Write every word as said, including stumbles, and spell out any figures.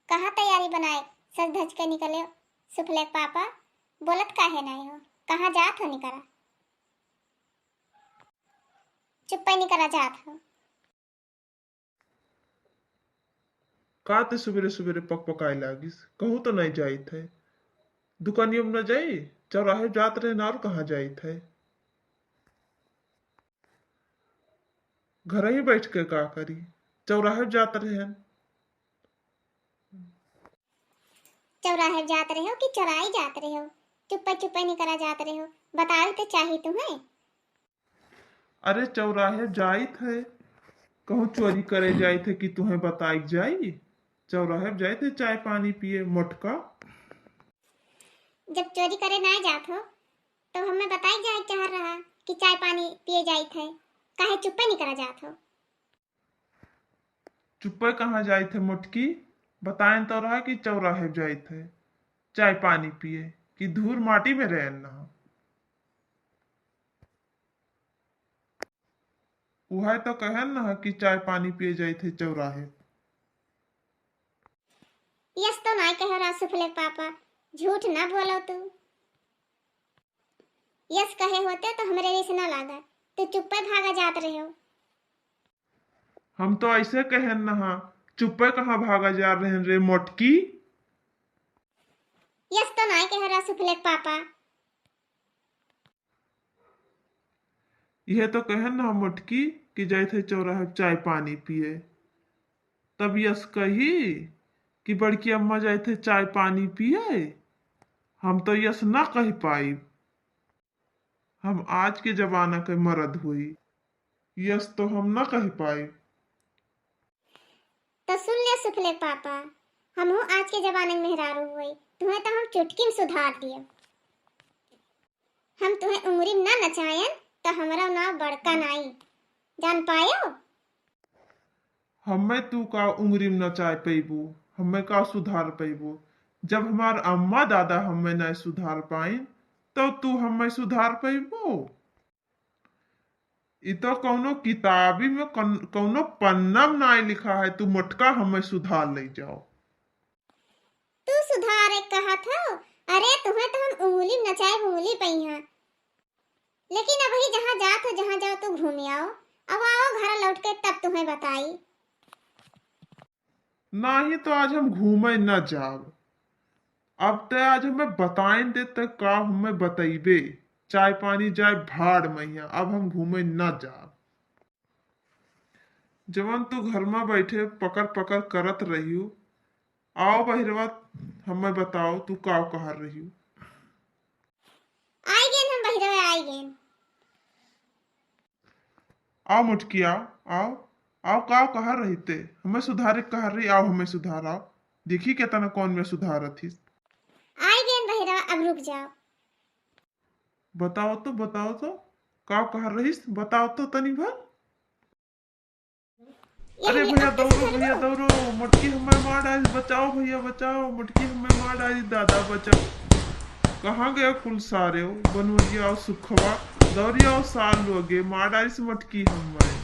कहाँ तैयारी बनाए सज धज के निकले हो? सुफले के पापा, बोलत काहे नाई हो? कहाँ जात हो निकरा? चुप्पे निकरा जात हो। का ते सुबेरे सुबेरे पकपकाए लागिस? कहूँ तो नाई जाइत है। दुकानियो में न जाई, चौराहे जात रहेन और कहाँ जाइत है? घर ही बैठ के का करी? चौराहे जात रहेन। चौराहे जात रहे हो कि चौराहे जात रहे हो? चुप्पे चुप्पे निकरा जात रहे हो, बतावे तो चाही तुम्हें। अरे चौराहे जाइत है, कहूँ चोरी करे जाइत है कि तुम्हें बताइक जाई? चौराहे जाइत है चाय पानी पिए मोटका। जब चोरी करे ना जात हो तो हमें बताइक जाए चाह रहा कि चाय पानी पिए जाइत है, काहे चुप्पे निकरा जात हो? चुप्पे कहाँ जाइत है मोटकी? बताएन तो रहा कि चौराहे जाइत है चाय पानी पिए, कि धूर माटी में रहेन ना। उहे तो कहेन ना कि चाय पानी पिए जाइत है चौराहे। यस तो नाई कहे रहा सुफले पापा, झूठ ना बोलो तू। यस कहे होते तो हमरे रिस ना लागत, तू चुप्पे भागा जात रहे हो। हम तो ऐसे कहेन ना, चुप्पे कहाँ भागा जा रहेन रे मोटकी? यस तो नाई कहे रहा सुफले के पापा। यह तो कहेन ना मोटकी कि जाइत है चौराहे चाय पानी पिए, तब यस कही कि बड़की अम्मा जाइत है चाय पानी पिए। हम तो यस ना कह पाइब। हम आज के जमाना के मरद होई, यस तो हम ना कह पाइब। तो सुन ले सुफले पापा, हमहू आज के जमाने में मेहरारू होई, तुम्हें तो हम चुटकी में सुधार दिए। हम तुम्हें उंगरी में ना नचायन तो हमारा नाव बड़का नाई, जान पायो? हमें तू का उंगरी में नचाए पैबू, हमें का सुधार पैबू? जब हमार अम्मा दादा हमें नहीं सुधार पाइन, तो तू हमें सुधार पैबू? इ तो कौनो किताबी में कन-, कौनो पन्ना में नाई लिखा है, तू मोटका हमें सुधार ले जाओ। तू सुधारे कहत हो? अरे तुम्हें तो हम उंगली में नचाए उंगली पइहा। लेकिन अबही जहाँ जात हो, जहाँ जाओ तू घूम आओ, अब आओ घर लौट के तब तुम्हें बताई। नाही तो आज हम घूमे न जाब। अब ते आज हमें बताइन दे, ते का हमें बतइबे? चाय पानी जाए भाड़ मैया, अब हम घूमे न जाब। जवन तू घर में बैठे पकर पकर करत रहियो, आओ बहिरवा, हमें बताओ तू का कहर रहियो। आई गेन हम बहिरवा, आई गेन। आओ मोटकी, आओ, आओ, आओ, का कहर रही ते? हमें सुधारे कहर रही, आओ हमें सुधार, आओ। देखी केतना कौन में सुधारत हिस। आई गेन बहिरवा, अब रुक जाओ। बताओ तो, बताओ तो, का कहर रहीस? बताओ तो तनी भर। अरे भैया, दौड़ो भैया, दौड़ो, मोटकी हमें मार डाली, बचाओ भैया, बचाओ, मोटकी हमें मार डाली, दादा बचाओ। कहाँ गया कुल सारे हो, बनवरिया और सुखवा, दौड़िया और सार लोगे, मार डाली से मोटकी हमें।